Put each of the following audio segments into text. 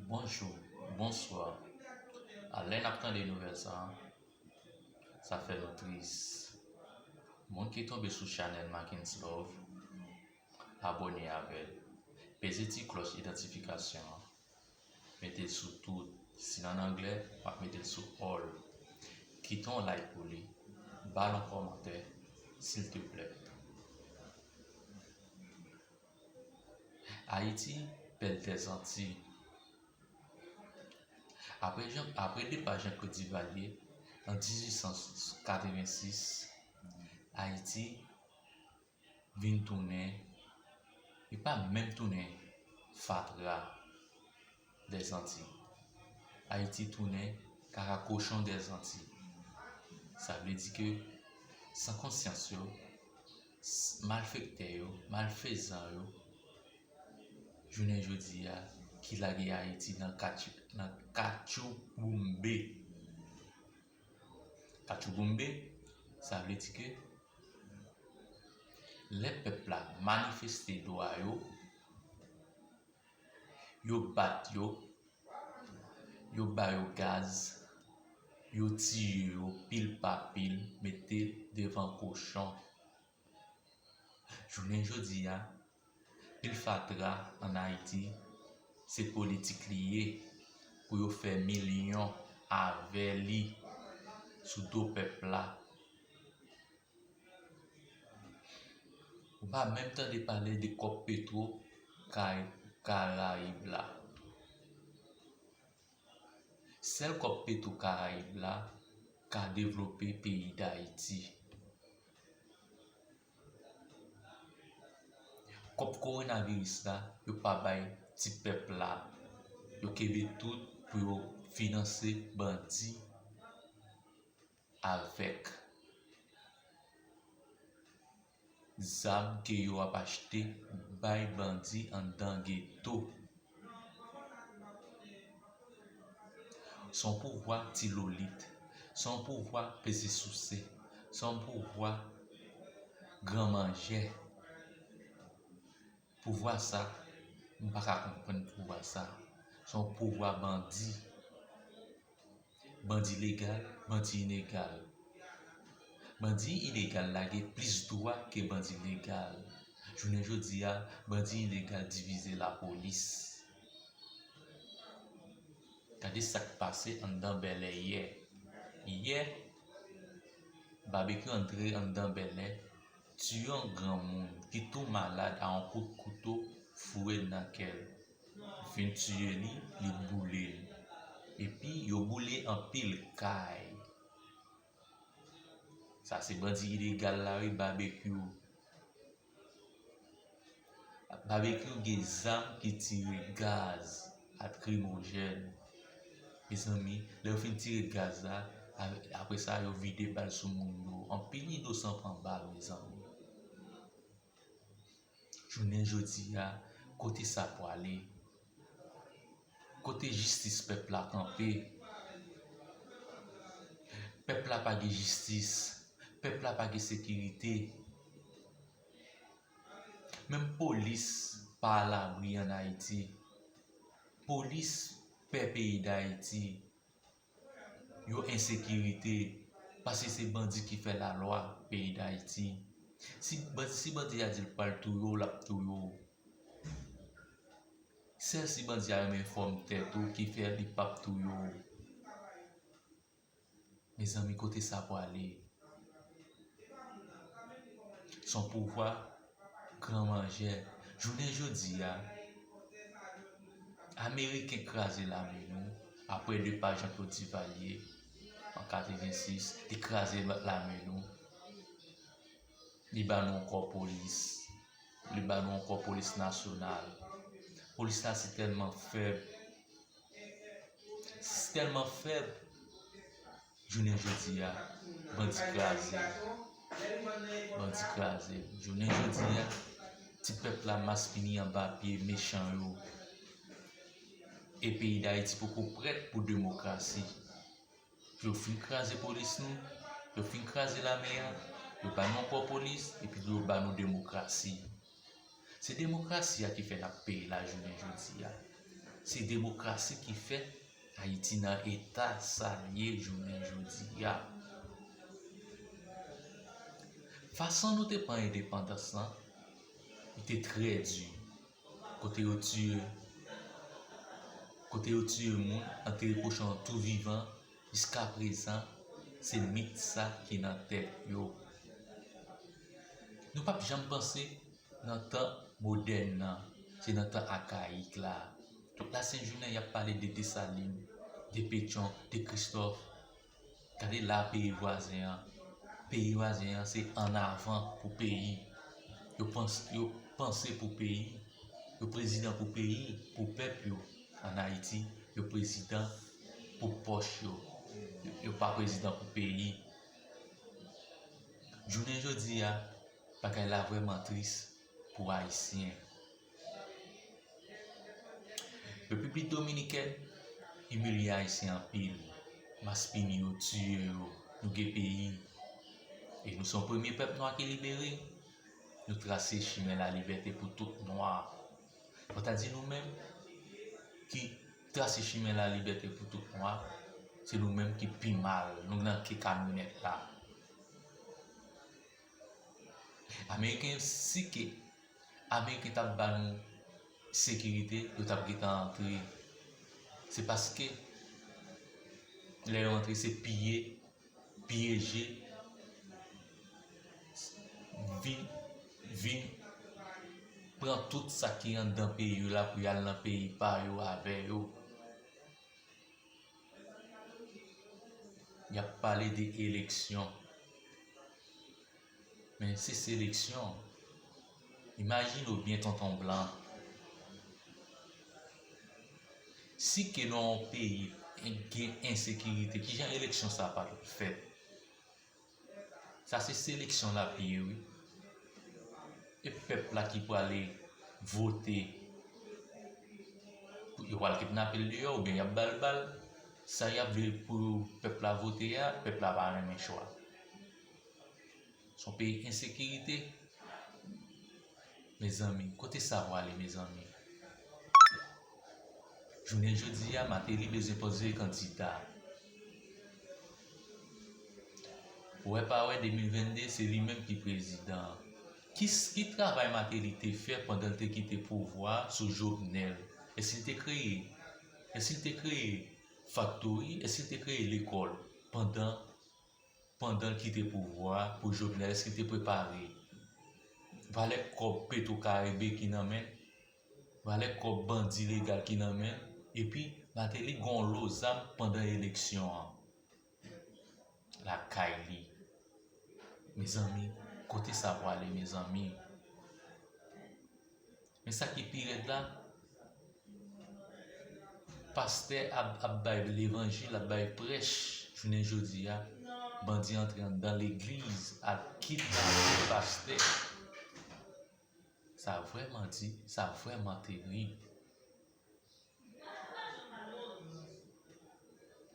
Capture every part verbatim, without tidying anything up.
Bonjou, bonswa. A, lè n ap tande nouvèl sa a, sa fè nou tris. Moun ki tonbe sou chanèl Mackens Love, abòne avè l. Peze ti klòch idantifikasyon an. Mete l sou tout. Si l ann anglè, m ap mete l sou all. Kite yon like pou li. Ba l yon kòmantè, silteplè. Ayiti, pèl dèzanti. Apre Jean, apre depa Jean-Claude Duvalier, an dizuit san katrevensis, Ayiti vin tounen, li pa menm tounen fatra dèzanti. Ayiti tounen kaka kochon dèzanti. Sa vle di ke san konsyans yo, s-, malfektè yo, malfezan yo, jounen jodi a, ki lage Ayiti nan katchou-, nan katchouboumbe. Katchouboumbe, sa vle di ke lè pèp la manifeste dwa yo, yo bat yo, yo ba yo gaz, yo tiye yo pil pa pil, mete devan kochon. Jounen jodi a, pil fatra ann Ayiti, se politik li ye pou yo fè milyon avè li sou do pèp la. Ou pa menm tande pale de kòb petwo Kay-, Karayib la. Sèl kòb petwo Karayib la ka devlope peyi Dayiti. Kòb kowonaviris la, yo pa bay ti pèp la. Yo kenbe tout pou yo finanse bandi avèk zam ke yo ap achte bay bandi anndan geto. Se yon pouvwa ti lolit, se yon pouvwa peze souse, se yon pouvwa gran manjè. Pouvwa sa, m pa ka konprann pouvwa sa. Se yon pouvwa bandi. Bandi legal, bandi ilegal. Bandi ilegal la gen plis dwa ke bandi legal. Jounen jodi a, bandi ilegal divize lapolis. Gade sa k pase anndan Bèlè yè. Yè, Babekyou antre anndan Bèlè, tiye yon granmoun ki tou malad a yon kout kouto foure l nan kè l. Fin tiye li, li boule l. Epi yo boule anpil kay. Sa se bandi ilegal la wi, Babekyou. Babekyou gen zam ki tire gaz lakrimojèn. Mezanmi, lè yo fin tire gaz la, a-, apre sa, yo vide bal sou moun yo. Anpil inosan pran bal, mezanmi. Jounen jodi a, kote sa pwale? Kote jistis pèp la kanpe? Pèp la pa gen jistis. Pèp la pa gen sekirite. Menm polis pa alabri ann Ayiti. Polis pè peyi Dayiti. Yo ensekirite, paske se bandi ki fè lalwa peyi Dayiti. Si bandi, si bandi a di l pral touye w, l ap touye w. Sèl si bandi a renmen fòm tèt ou ki fè li p ap touye w. Mezanmi, kote sa pwale? Se yon pouvwa gran manjè. Jounen jodi a, Ameriken kraze lame nou, apre depa Jean-Claude Duvalier an katrevensis, li kraze lame nou. Li ba nou ankò polis. Li ba nou ankò polis nasyonal. Polis la si tèlman fèb. Si tèlman fèb. Jounen jodi a, bandi kraze. Bandi kraze. Jounen jodi a, ti pèp la maspini anba pye mechan yo. E peyi Dayiti poko prèt pou demokrasi. Yo fin kraze polis nou, yo fin kraze lame a, yo ba nou ankò polis, epi yo ba nou demokrasi. Se demokrasi a ki fè n ap peye la jounen jodi a. Se demokrasi ki fè Ayiti nan eta sa l ye jounen jodi a. Fason nou te pran endepandans lan, li te trè di. Kote yo tiye, kote yo tiye moun, antere kochon tou vivan, jiska prezan, se mit sa ki nan tèt yo. Nou p ap janm panse nan tan modèn nan, se nan tan akayik la. Tout lasent jounen, y ap pale de Desalin, de Petyon, de Kristòf. Gade la peyi vwazen an. Peyi vwazen an, se annavan pou peyi. Yo panse, yo panse pou peyi. Yo prezidan pou peyi, pou pèp yo. Ann Ayiti, yo prezidan pou pòch yo. Yo, yo pa prezidan pou peyi. Jounen jodi a, bagay la vrèman tris pou Ayisyen. Repiblik Dominikèn imilye Ayisyen anpil. Maspini yo tiye yo, nou gen peyi. E nou se yon premye pèp nwa ki libere. Nou trase chimen lalibète pou tout nwa. Fò ta di nou menm ki trase chimen lalibète pou tout nwa, se nou menm ki pi mal, nou nan ke kamyonèt la. Ameriken, si ke Ameriken t ap ba nou sekirite, yo t ap gentan antre. Se paske lè yo antre, se piye, pyeje, vin, vin pran tout sa ki anndan peyi yo la pou y al nan peyi pa yo avè yo. Y ap pale de eleksyon. Men si se eleksyon, imajine w byen, Tonton Blan. Si ke nan yon peyi gen ensekirite, kijan eleksyon sa a pral fèt? Sa se seleksyon l ap ye, wi. E pèp la ki prale vote, yo pral kidnape l deyò oubyen y ap ba l bal. Sa y ap vle pou pèp la vote a, pèp la pa renmen chwa. Se yon peyi ensekirite. Mezanmi, kote sa prale, mezanmi? Jounen jodi a, Martelly bezwen poze kandida. Wè pa wè, de mil vennde, se li menm ki prezidan. Ki, ki travay Martelly te fè pandan l te kite pouvwa sou Jovenel? Èske l te kreye, èske l te kreye faktori? Èske l te kreye lekòl pandan, pandan l kite pouvwa pou Jovenel? Èske l te prepare valè kòb Petro Caribe ki nan men l? Valè kòb bandi legal ki nan men l? Epi, Martelly gen yon lo zam pandan eleksyon an lakay li. Mezanmi, kote sa prale, mezanmi? Men sa ki pi rèd la, pastè ap, ap bay levanjil, ap bay prèch, jounen jodi a, bandi antre anndan legliz, al kidnape pastè. Sa vrèman di, sa vrèman terib.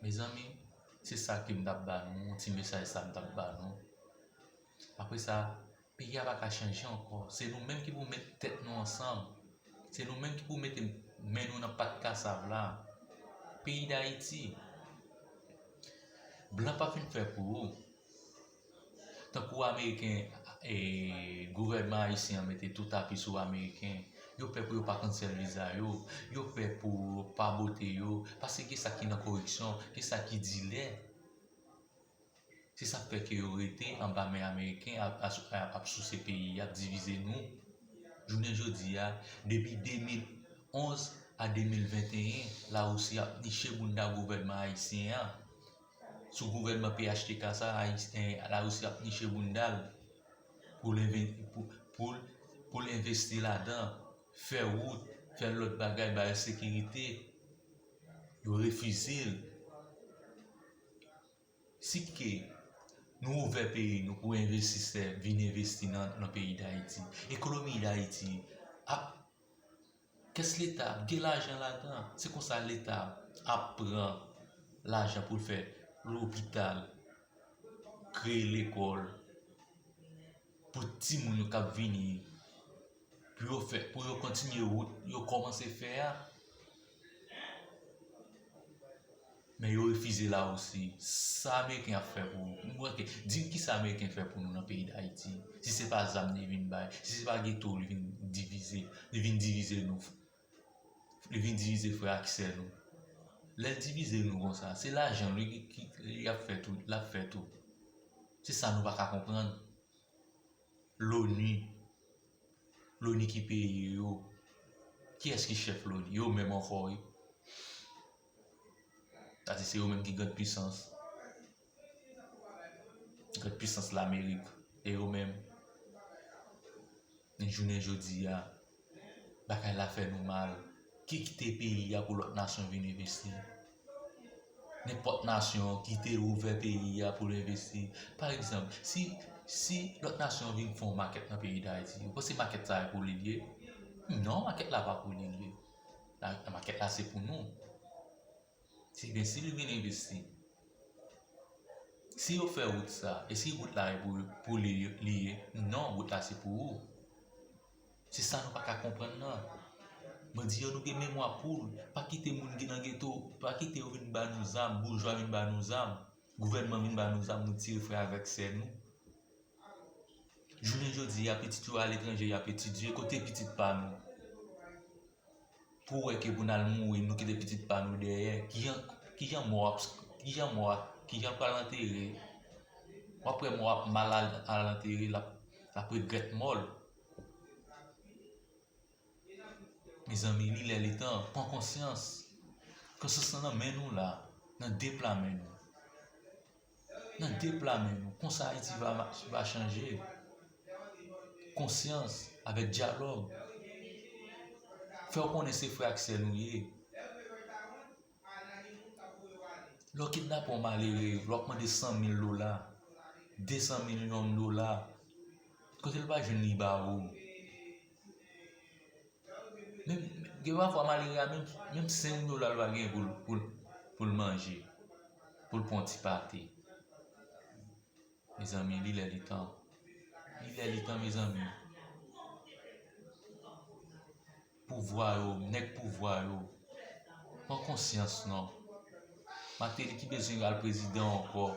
Mezanmi, se sa ke m t ap ba nou, ti mesaj sa m t ap ba nou. Apre sa, peyi a pa ka chanje ankò. Se nou menm ki pou met tèt nou ansanm. Se nou menm ki pou mete men nou nan pat kasav la. Peyi Dayiti, blan pa fin fè pou ou. Tankou Ameriken, e, gouvènman ayisyen an mete tou tapi sou Ameriken. Yo pè pou yo pa cancel viza yo. Yo pè pou yo pa bote yo. Paske gen sa ki nan koripsyon, gen sa ki dilè. Se sa k fè ke yo rete anba men Ameriken, ap, ap, ap souse peyi, ap divize nou. Jounen jodi a, depi de mil onz a de mil venteyen, Larisi ap niche bounda gouvènman ayisyen an. Sou gouvènman P H T K sa, Ayis-, eh, Larisi ap niche bounda l pou l enve-, pou, pou l, pou l envesti ladan, fè wout, fè lòt bagay, ba yo sekirite. Yo refize l. Si ke nou ouvè peyi nou pou envestisè vin envesti nan, nan peyi Dayiti, ekonomi Dayiti ap Kès Leta ap gen lajan ladan. Se konsa Leta ap pran lajan pou l fè lopital, kreye lekòl pou timoun yo k ap vini, pou yo fè, pou yo kontinye wout yo kòmanse fè a. Men yo refize la osi. Sa Ameriken ap fè pou ou? Mwen ke, di m kisa Ameriken fè pou nou nan peyi Dayiti? Si se pa zam li vin bay, si se pa geto li vin divize, li vin divize nou, li vin divize frè ak sè nou. Lè l divize nou konsa, se lajan li ki, ki, li ap fè tou, l ap fè tou. Se sa nou pa ka konprann. Loni, Loni ki peye yo? Kiyès ki chèf Loni? Yo menm ankò, wi. Sa di se yo menm ki grand pwisans. Grand pwisans Lamerik. E yo menm. Men jounen jodi a, bagay la fè nou mal. Ki kite peyi a pou lòt nasyon vin envesti? Nenpòt nasyon ki te ouvè peyi a pou l envesti. Pa egzanp, si, si lòt nasyon vin fè yon makèt nan peyi Dayiti, ou panse makèt sa a pou li l ye? Non, makèt la pa pou li l ye. La, makèt la se pou nou. Si gen, si li vin envesti, si yo fè wout sa, e si wout la e pou, pou li, li ye? Non, wout la se pou ou. Se sa nou pa ka konprann nan. Mwen di yo, nou gen memwa poul. Pa kite moun ki nan geto, pa kite yo vin ba nou zam, boujwa vin ba nou zam, gouvènman vin ba nou zam, nou tire frè avèk sè nou. Jounen jodi a, pitit yo aletranje, y ap etidye, kote pitit pa nou? Pou wè ke pou n al mouri, nou kite pitit pa nou dèyè. Kijan, kijan mò ap, kijan mò ap, kijan l pral antere? W ap wè mò ap mal al, al antere, l ap, l ap regrèt mò l. Mezanmi, li lè li tan, pran konsyans. Konsyans lan nan men nou la, nan de pla men nou. Nan de pla men nou. Konsa Ayiti va, va chanje. Konsyans, avèk dyalòg. Fè yo konnen se frè ak sè nou ye. Lè w kidnape yon malere, lè w ap mande san mil dola, de san milyon dola, kote l va jwenn li ba ou? Menm, gen pafwa malere a, menm, menm senk dola l pa gen pou l, pou l, pou l manje, pou l pran yon ti pate. Mezanmi, li lè li tan. Li lè li tan, mezanmi. Pouvwa yo, nèg pouvwa yo, pran konsyans non. Martelly ki bezwen al prezidan ankò.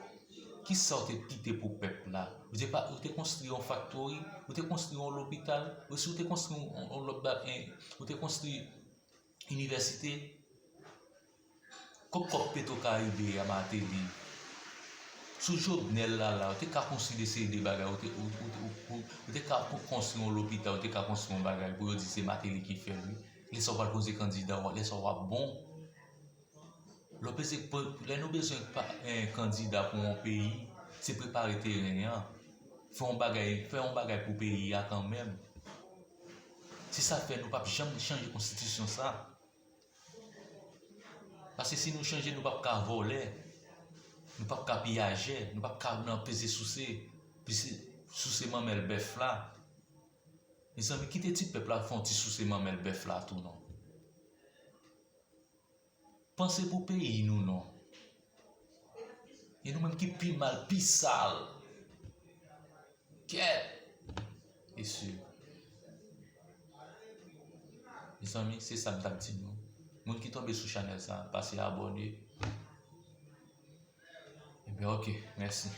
Kisa w te kite pou pèp la? Ou te pa, ou te konstwi yon faktori, ou te konstwi yon lopital, osi ou te konstwi yon, yon lòt ba-, en, ou te konstwi inivèsite? Kòb, kòb Petro Caribe a, Martelly. Sou Jovenel la, la, ou te ka konstwi de seri de bagay, ou te, ou, ou, ou, ou, ou te ka kon-, konstwi yon lopital, ou te ka konstwi yon bagay pou yo di se Martelly ki fè l, wi. Lè sa w pral poze kandida, w, lè sa w ap bon. Lè w peze, lè nou bezwen pa, eh, kandida pou yon peyi, se prepare teren an. Fè yon bagay, fè yon bagay pou peyi a kanmenm. Se sa k fè nou p ap janm chanje konstitisyon sa. Paske si nou chanje, nou p ap ka vòlè, nou p ap ka piyajè, nou p ap ka nan peze souse, peze souse manmèl bèf la. Mezanmi, kite ti pèp la fè yon ti souse manmèl bèf la tou non. Panse pou peyi nou non. E nou menm ki pi mal, pi sal. Kèt! Mesye. Mezanmi, se sa m t ap di nou. Moun ki tonbe sou chanèl sa, pase abòne. Ebyen, oke, mèsi.